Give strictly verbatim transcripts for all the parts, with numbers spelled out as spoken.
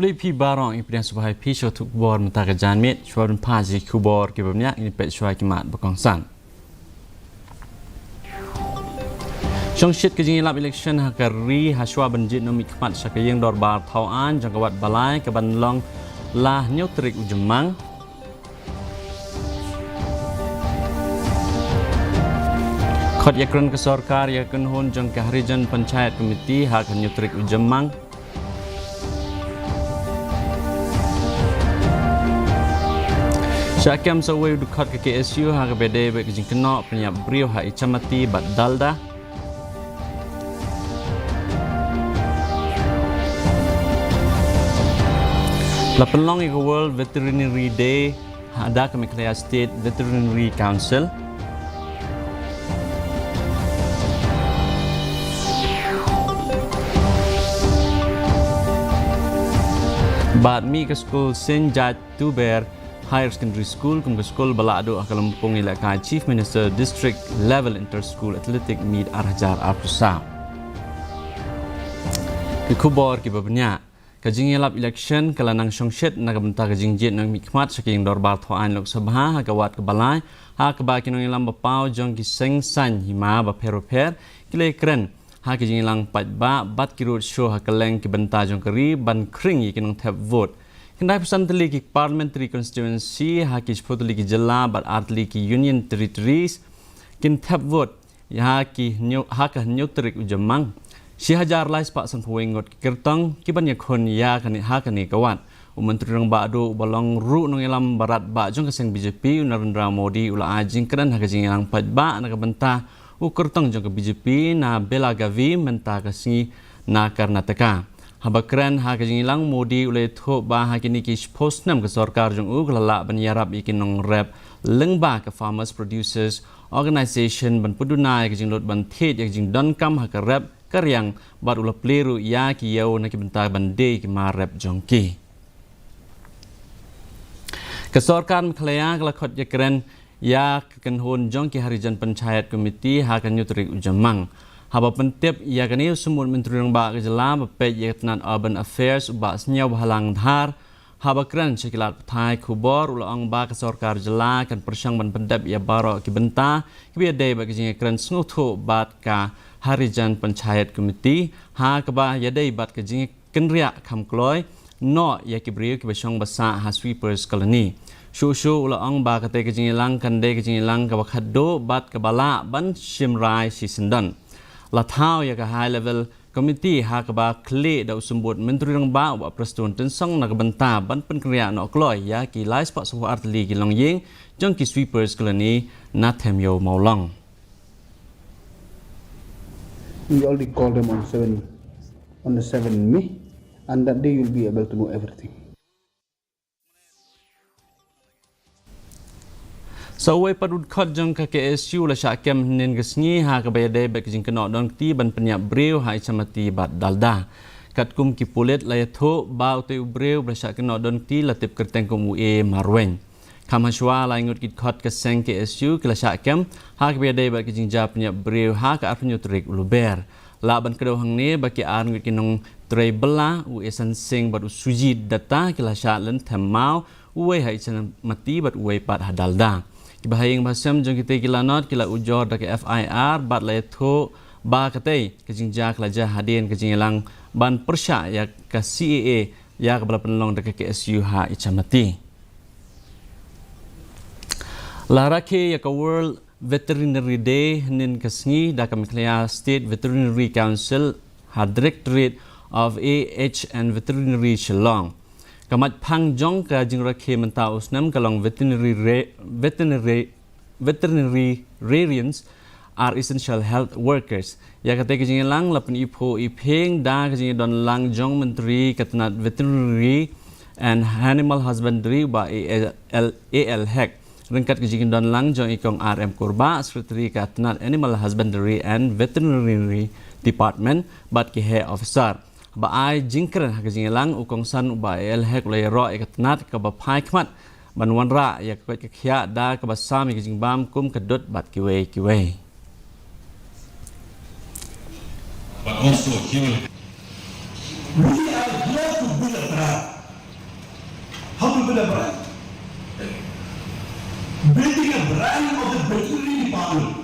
Khublei phi baroh, i pdiang sngewbha ïa phi sha ka khubor mynta ka janmiet. Shuwa ban phai sha ki khubor kiba bniah, ngin peit shuwa ki mat ba kongsan. Shongshit ka jingïalap election ha ka ri ha shuwa ban jied nongmihkhmat sha ka ïing dorbar thaw aiñ jong ka wad Balai kaban long la hynñiew tarik u Jymmang. Khot ïakren ka sorkar ïa ka kynhun jong ka Harijan Panchayat Committee ha ka hynñiew tarik u Jymmang. Shah kem sa uwei u dkhot ka K S U ha kaba ïadei bad ka jingkynnoh pynïap briew ha Ichamati bad Dalda. La pynlong ïa ka World Veterinary Day ha da ka Meghalaya State Veterinary Council. Bad mih ka skul Saint George Tuber Higher Secondary School kum ka skul ba la duh ha ka lympung ïalehkai Chief Minister District Level Inter School Athletic Meet ar hajar arphew saw. Ki khubor kiba bniah. Ka jingïalap election ka la nang shongshit na ka bynta ka jingjied nongmihkhmat sha ka ïing dorbar thaw aiñ Lok Sabha ha ka wad ka Balai, ha kaba ki nongïalam ba paw jong ki seng saiñ hima bapher bapher ki la ïakren ha ka jingïalang paidbah bad ki road show ha kylleng ki bynta jong ka ri ban khring ïa ki nongthep vote. Khyndai phew san tylli ki parliamentary constituency ha ki shiphew tylli ki jylla bad ar tylli ki union territories kin thep vote ïa ki hynñiew, ha ka hynñiew tarik u Jymmang. Shi hajar lai spah sanphew wei ngut ki kyrtong ki ban ïakhun ïa kane ha kane ka wad. U Myntri Rangbah Duh uba long ruh nongïalam ba radbah jong ka seng B J P, u Narendra Modi, u la ai jingkren ha ka jingïalang paidbah na ka bynta u kyrtong jong ka B J P na Belagavi mynta ka sngi na Karnataka. Haba kren ha ka jingïalang, Modi u la ïathuh ba ha kine ki shiphew snem ka sorkar jong u ka la lah ban ïarap ïa ki nongrep lyngba ka Farmers Producers Organization ban pynduna ïa ka jinglut ban thied ïa ka jingdonkam ha ka rep ka riang bad u la plie ruh ïa ki ïew na ki bynta ban die ïa ki mar rep jong ki. Ka sorkar Meghalaya ka la khot ïakren ïa ka kynhun jong ki Harijan Panchayat Committee ha ka hynñiew tarik u Jymmang. Haba pyntip ïa kane, u Symbud Myntri Rangbah ka jylla ba peit ïa ka tnat Urban Affairs, u Bah Sniawbhalang Dhar, haba kren sha ki lad pathai khubor u la ong ba ka sorkar jylla kan pyrshang ban pyndep ïa baroh ki bynta kiba ïadei bad ka jingïakren sngewthuh bad ka Harijan Panchayat Committee ha kaba ïadei bad ka jingïakren kynriah kham kloi noh ïa ki briew kiba shong ba sah ha Sweepers Colony. Shuh shuh u la ong ba katei ka jingïalang kan dei ka jingïalang kaba khadduh bad kaba lah ban shim rai shisyndon. La thaw ïa ka High Level Committee ha kaba khlieh da u Symbud Myntri Rangbah u Bah Prestone Tynsong na ka bynta ban pynkynriah noh kloi ïa ki lai spah sanphew ar tylli ki longïing jong ki Sweepers Colony na Them Ïew Mawlong. We already called them on seven, on the seven May, and that day you'll be able to know everything. Sa uwei pat u dkhot jong ka K S U u la shah kem hynnin ka sngi ha kaba ïadei bad ka jingkynnoh donkti ban pynïap briew ha Ichamati bad Dalda. Katkum ki pulit la ïathuh ba utei u briew ba la shah kynnoh donkti la tip kyrteng kum u A Marwein. Kham hashwa lai ngut ki dkhot ka seng K S U ki la shah kem ha kaba ïadei bad ka jingjia pynïap briew ha ka arphew hynñiew tarik u Lber. Lah ban kdew hangne ba ki ar ngut ki nongtrei bylla, u Esan Singh bad u Sujit Datta, ki la shah lynthem maw, uwei ha Ichamati bad uwei pat ha Dalda. Kiba ha ïing ba ha sem jong kitei ki lanot ki la ujor da ka F I R bad la ïathuh ba katei ka jingjia ka la jia hadien ka jingïalang ban pyrshah ïa ka C A A ïa kaba la pynlong da ka K S U ha Ichamati. La rakhe ïa ka World Veterinary Day hynnin ka sngi da ka Meghalaya State Veterinary Council ha Directorate of A H and Veterinary Shillong. Ka maitphang jong ka jingrakhe mynta u snem ka long veterinary re-, veterinary, veterinarians are essential health workers. Ïa katei ka jingïalang la pyniphuh iphieng da ka jingïadonlang jong Myntri ka tnat Veterinary and Animal Husbandry, Bah A L, A L Hek. Ryngkat ka jingdonlang jong i Kong R M Kurbah, Secretary ka tnat Animal Husbandry and Veterinary Department bad ki heh officer. Ba ai jingkren ha ka jingïalang, u kongsan u Bah A L Hek u la ïaroh ïa ka tnat kaba phai khmat ban wanrah ïa ka koit ka khiah da kaba sam ïa ka jingbam kum ka dud bad kiwei kiwei. But also here, we are here to build a trust. the brand. Building a brand of the veterinary department.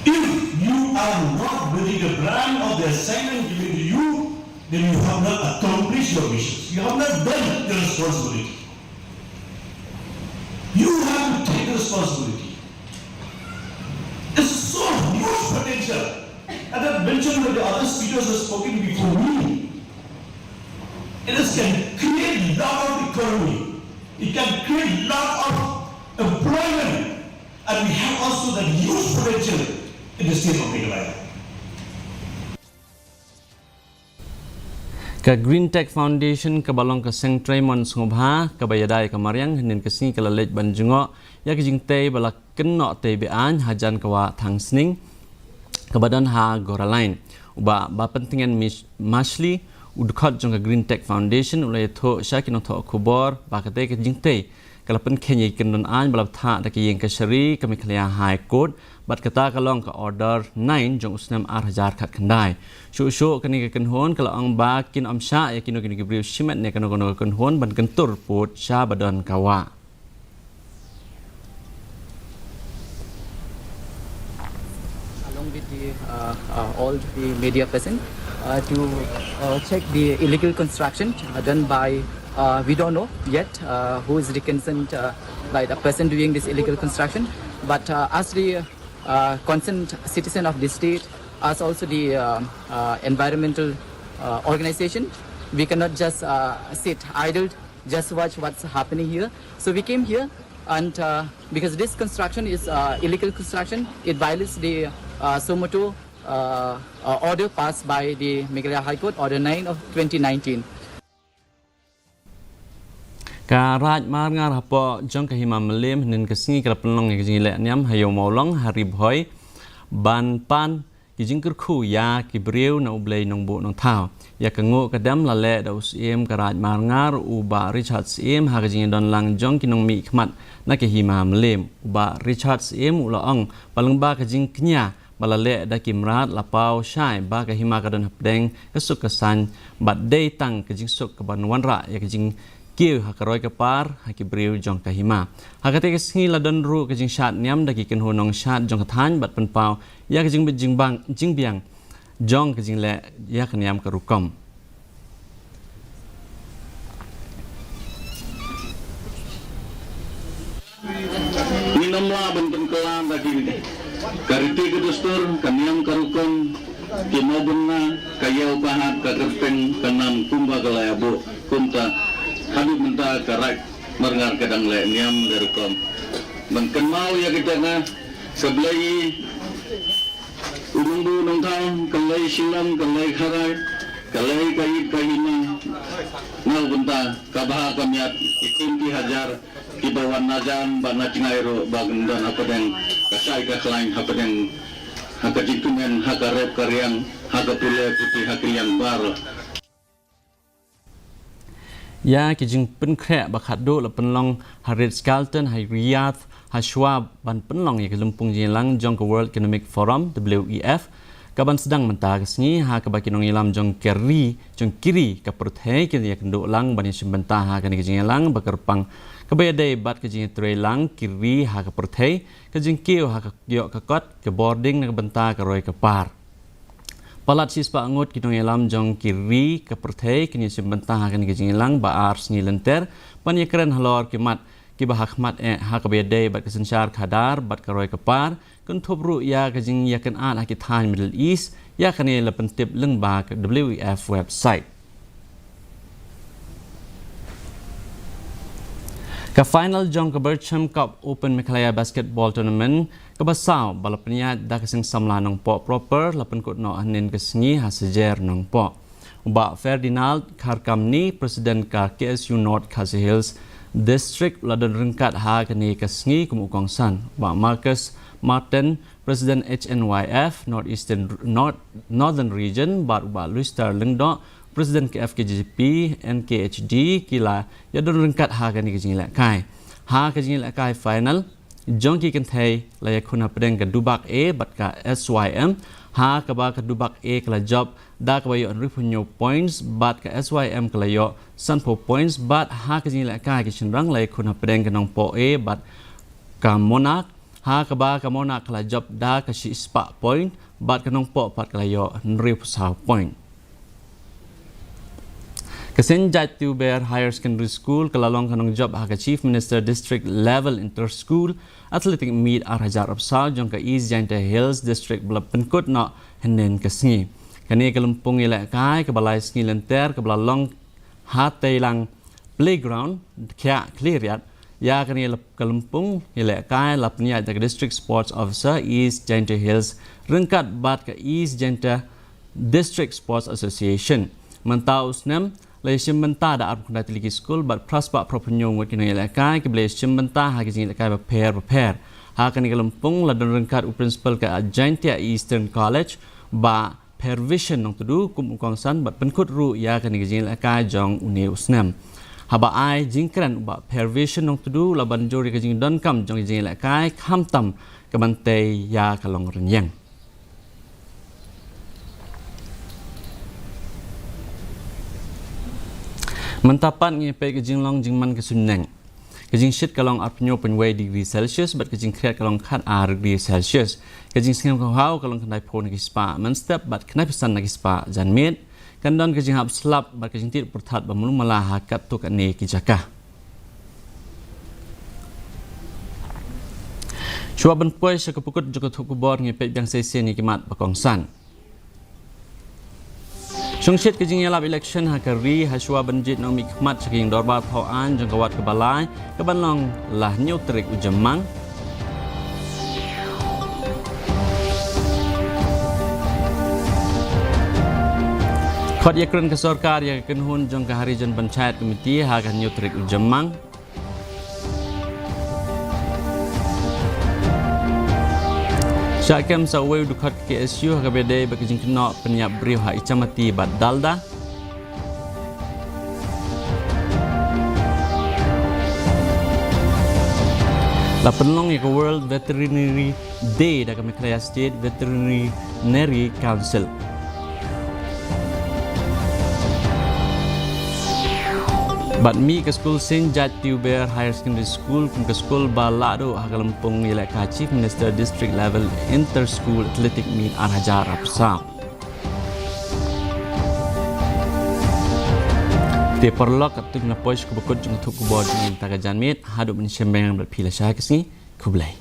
If you are not building a brand of the assignment given to you, then you have not accomplished your missions. You have not done your responsibility. You have to take the responsibility. It's so huge potential. As I mentioned, that the other speakers have spoken before me. It is can create lot of economy. It can create lot of employment. And we have also the huge potential in the state of Meghalaya. Ka Green Tech Foundation kaba long ka seng trei mon sngewbha kaba ïada ïa ka mariang, hynnin ka sngi ka la leit ban jngoh ïa ka jingtei ba la kynnoh tei be-aiñ hajan ka wah Thangsning kaba don ha Goraline. U Bah Bapyntngen Mish-, Mashli, u dkhot jong ka Green Tech Foundation, u la ïathuh sha ki nongthoh khubor ba katei ka jingtei ka la pynkheiñ ïa ki kyndon aiñ ba la bthah da ka ïing kashari ka Meghalaya High Court, bad kata ka long ka Order nine jong u snem ar hajar khatkhyndai. Shuh shuh kane ka kynhun ka la ong ba kin ym shah ïa kino kino ki briew shimet ne kano kano ka kynhun ban kyntur pud sha ba don ka wah. Along with the, uh, uh, all the media present, uh, to, uh, check the illegal construction, uh, done by, uh, we don't know yet, uh, who is the concerned, uh, by the person doing this illegal construction. But, uh, as the, uh, concerned citizen of the state, as also the, uh, uh, environmental, uh, organization, we cannot just, uh, sit idle, just watch what's happening here. So we came here, and, uh, because this construction is, uh, illegal construction, it violates the, uh, suo motu, uh, uh, order passed by the Meghalaya High Court, Order nine of twenty nineteen. Ka Raid Marngar hapoh jong ka Hima Mylliem hynnin ka sngi ka la pynlong ïa ka jingïalehniam ha Ïew Mawlong ha Ri Bhoi ban pan ki jingkyrkhu ïa ki briew na U Blei Nongbuh Nongthaw. Ïa ka nguh ka dem la leh da u Syiem ka Raid Marngar, u Bah Richard Syiem, ha ka jingïadon lang jong ki nongmihkhmat na ka Hima Mylliem. U Bah Richard Syiem u la ong ba lyngba ka jingkñia ba la leh da ki mrad la paw shai ba ka hima ka don hapdeng ka suk ka saiñ bad dei tang ka jingsuk kaban wanrah ïa ka jing kiew ha ka roi ka par ha ki briew jong ka hima. Ha katei ka sngi la don ruh ka jingshad niam da ki kynhun nongshad jong ka thaiñ bad pynpaw ïa ka jingbit jingbang, jingbiang jong ka jingleh ïa ka niam ka rukom. Ngin ym lah ban pynkylla da ki, ka riti ka dustur, ka niam ka rukom, ki mawbynna, ka ïew ka hat, ka kyrteng, ka nam kumba ka la ïabuh. Kumta haduh mynta ka Raid Marngar ka dang leh niam da rukom. Ban kynmaw ïa kita, ka Blei u Nongbuh Nongthaw, ka lei shilliang, ka lei kharai, ka lei ka ïit ka hima. Nga u bynta ka bha ka miat, ki kum ki hajar kiba wan na jan bad na jngai ruh ba kin don hapdeng ka shai ka khlaiñ, hapdeng ha ka jingkmen, ha ka rep ka riang, ha ka pule puthi, ha ka liang baroh. Ïa ki jingpynkhreh ba khatduh la pynlong ha Ritz Carlton ha Riyadh, ha shuwa ban pynlong ïa ka lympung jingïalang jong ka World Economic Forum, W E F, kaban sdang mynta ka sngi, ha kaba ki nongïalam jong ka ri, jong ki ri ka pyrthei kin ïakynduh lang ban ïashim bynta ha kane ka jingïalang ba kyrpang kaba ïadei bad ka jingïatreilang ki ri ha ka pyrthei, ka jingkiew ha ka ïoh ka kot, ka bording na ka bynta ka roi ka par. Palat shispah ngut ki nongïalam jong ki ri ka pyrthei kin ïashim bynta ha kane ka jingïalang ba ar sngi lynter ban ïakren halor ki mat kiba ha khmat eh ha kaba ïadei bad ka synshar khadar bad ka roi ka par, kynthup ruh ïa ka jingïakynad ha ki thaiñ Middle East. Ïa kane la pyntip lyngba ka W E F website. Ka final jong ka Berchem Cup Open Meghalaya Basketball Tournament kaba saw ba la pynïaid da ka Seng Samla Nongpoh Proper la pynkut noh hynnin ka sngi ha Sajer Nongpoh. U Bah Ferdinand Kharkamni, President ka K S U North Khasi Hills District, la don ryngkat ha kane ka sngi kum u kongsan. U Bah Marcus Martin, President H N Y F North Eastern, North, Northern Region, bad u Bah Luistar Lyngdoh, President K F K J P N K H D, ki la ïadon ryngkat ha kane ka jingïalehkai. Ha ka jingïalehkai final jong ki kynthei la ïakhun hapdeng ka Dubak A bad ka S Y M, ha kaba ka Dubak A ka la jop da kaba ïoh hynriewphew hynñiew points bad ka S Y M ka la ïoh sanphew points bad ha ka jingïalehkai ki shynrang la ïakhun hapdeng ka Nongpoh A bad ka Monarch, ha kaba ka Monarch ka la jop da ka shispah point bad ka Nongpoh pat ka la ïoh hynriewphew saw point. Ka Saint Jait Tuber Higher Secondary School ka la long ka nongjop ha ka Chief Minister District Level Inter School Athletic Meet ar hajar arphew saw jong ka East Jaintia Hills District ba la pynkut noh hynnin ka sngi. Kane ka lympung ïalehkai kaba lai sngi lynter kaba la long ha Teilang Playground, Khiah Khliehriat. Ïa kane ka lympung ïalehkai la pynïaid da ka District Sports Officer East Jaintia Hills ryngkat bad ka East Jaintia District Sports Association. Mynta u snem la ïashim bynta da arphew khyndai tylli ki skul bad phra spah phraphew hynñiew ngut ki nongïalehkai kiba la ïashim bynta ha ki jingïalehkai bapher bapher. Ha kane ka lympung la don ryngkat u principal ka Jaintia Eastern College, Bah Pervision Nongtdu kum u kongsan bad pynkut ruh ïa kane ka jingïalehkai jong une u snem. Haba ai jingkren u Bah Pervision Nongtdu la ban jur ïa ka jingdonkam jong ka jingïalehkai khamtam ka ban tei ïa ka longrynïeng. Mynta pat ngin peit ka jinglong jingman ka suiñneng. Ka jingshit ka long arphew hynñiew point wei degree Celsius bad ka jingkhriat ka long khat ar degree Celsius. Ka jingsngewkhaw ka long khyndai phew na ki spah mynstep bad khyndai phew san na ki spah janmiet. Kan don ka jinghap slap bad ka jingtied pyrthat ba malu mala ha katto katne ki jaka. Shuwa ban poi sha ka pukut jong ka thup khubor, ngin peit biang sa shisien ïa ki mat ba kongsan. Shongshit ka jingïalap election ha ka ri, ha shuwa ban jied nongmihkhmat sha ka jingdorbar thaw aiñ jong ka wad kaba lai, ka ban long la hynñiew tarik u Jymmang. Khot ïakren ka sorkar ïa ka kynhun jong ka Harijan Panchayat Committee ha ka hynñiew tarik u Jymmang. Shah kem sa uwei u dkhot ka K S U ha kaba ïadei bad ka jingkynnoh pynïap briew ha Ichamati bad Dalda. La pynlong ïa ka World Veterinary Day da ka Meghalaya State Veterinary Council. Bad mih ka skul Saint Jait Tuber Higher Secondary School kum ka skul ba la duh ha ka lympung ïalehkai Chief Minister District Level Inter School Athletic Meet ar hajar arphew saw. Te paralok, katto ngin ïa poi sha ka pukut jong ka thup khubor jong ngi mynta ka janmiet. Haduh ban ïashem beng bad phi lashai ka sngi. Khublei.